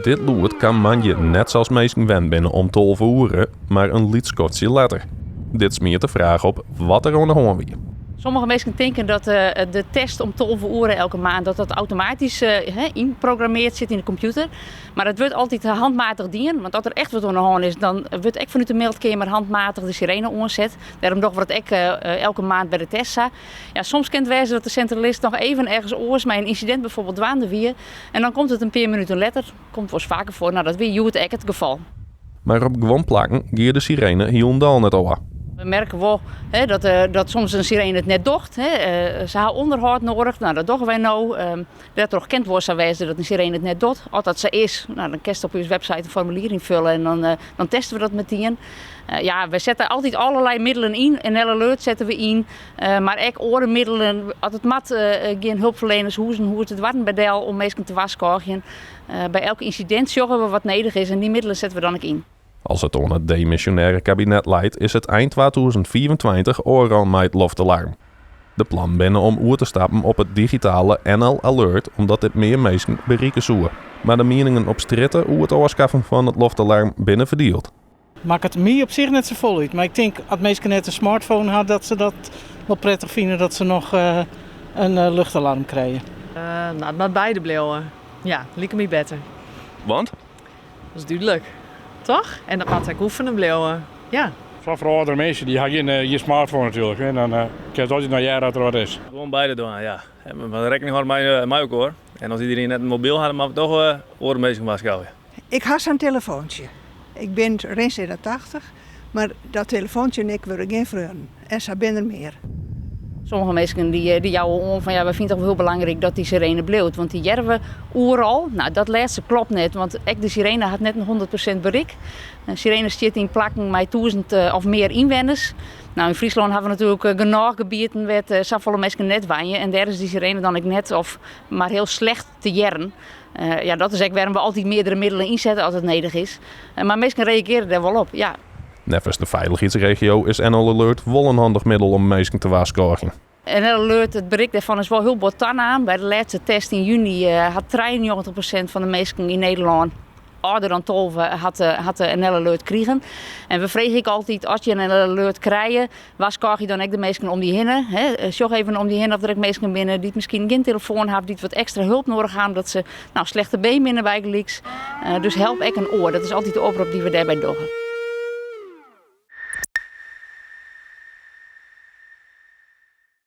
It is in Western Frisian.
Dit lûd kaam moandei net sa't minsken wend binne om 12 oere, mar in lyts skoftsje letter. Dit smiet de fraach op wat der oan de hân wie. Sommige minsken tinke dat de test om 12 oere elke maand dat dat automatysk ynprogrammearre sit yn de kompjûter. Mar it wurdt altyd handmatich dien, want as der echt wat oan de hân is, dan wurdt ek fanút de meldkeamer handmatich de sirene oanset. Dêrom dogge we dat ek elke maand by de test sa. Ja, soms kin it wêze dat de sintralist noch even ergens oars mei in ynsidint bijvoorbeeld dwaande wie. En dan komt it in pear minuten letter, komt wolris faker foar. No, dat wie hjoed ek it gefal. Mar op guon plakken gie de sirene hielendal net ôf. We merke wol, hè, dat soms in sirene it net docht. Hè. Se ha ûnderhâld nedich, no, dat dogge wy no. Dêrtroch kin it wol sa wêze dat in sirene it net docht. As dat sa is, no, dan kinst op ús website in formulier ynfolje en dan teste we dat metien. Ja, we sette altyd allerlei middelen yn. NL Alert sette we yn, mar ek oare middelen. As it moat, gean helpferlieners hûs oan hûs de doarren by del om minsken te warskôgjen. By elk ynsidint sjogge we wat nedich is en dy middelen sette we dan ek yn. As it oan it demisjonêre kabinet leit, is it ein 2025 ôfrûn mei it loftalarm. De plannen binne om oer te stappen op it digitale NL Alert, omdat dit mear minsken berikke soe. Mar de mieningen op strjitte oer it ôfskaffen fan it loftalarm binne ferdield. Makket my op sich net safolle út, mar ik tink as minsken net in smartphone ha dat se dat wol prettich fine dat se noch in luchtalarm krije. No, it moat beide bliuwe. Ja, liket my better. Want? Dat is dúdlik, toch? En dat moat ek oefene bliuwe, ja. Foar âldere minsken, dy ha gjin smartphone natuerlik. En dan kinne se altyd noch hearre dat der wat is. Gewoan beide dwaan, ja. We rekkening hâlde mei elkoar. En as iderien net in mobyl hat, dan moatte we toch oare minsken warskôgje. Ik ha sa'n telefoantsje. Ik bin rin tsjin de 80, mar dat telefoantsje en ik wurde gjin freonen. En sa binne der mear. Sommige minsken dy jouwe oan fan ja, wy fine it toch wol hiel belangryk dat dy sirene bliuwt, want dy hearre we oeral. No, dat lêste klopt net, want ek de sirene hat net in 100% berik. In sirene stiet yn plakken mei 1000 of mear ynwenners. No, yn Fryslân ha we natuerlik genôch gebieten wêr't safolle minsken net wenje en dêr is dy sirene dan ek net of mar hiel slecht te hearren. Ja, dat is ek wêrom we altyd meardere middelen ynsette as it nedich is. Mar minsken reagearje dêr wol op, ja. Neffens de feilichheidsregio is NL Alert wol in handich middel om minsken te warskôgjen. NL Alert, it berik dêrfan is wol hiel bot tanaam. By de lêste test yn juny hat 93% fan de minsken yn Nederlân âlder dan 12 hat de NL Alert krigen. En we freegje ek altyd, as je in NL Alert krije, warskôgje dan ek de minsken om dy hinne. Hè. Sjoch even om dy hinne oft der ek minsken binne dy't miskien gjin telefoan hawwe, dy't wat ekstra help nedich hawwe, omdat se, no, slecht te been binne bygelyks. Dus help ek in oar. Dat is altyd de oprop dy't we dêrby dogge.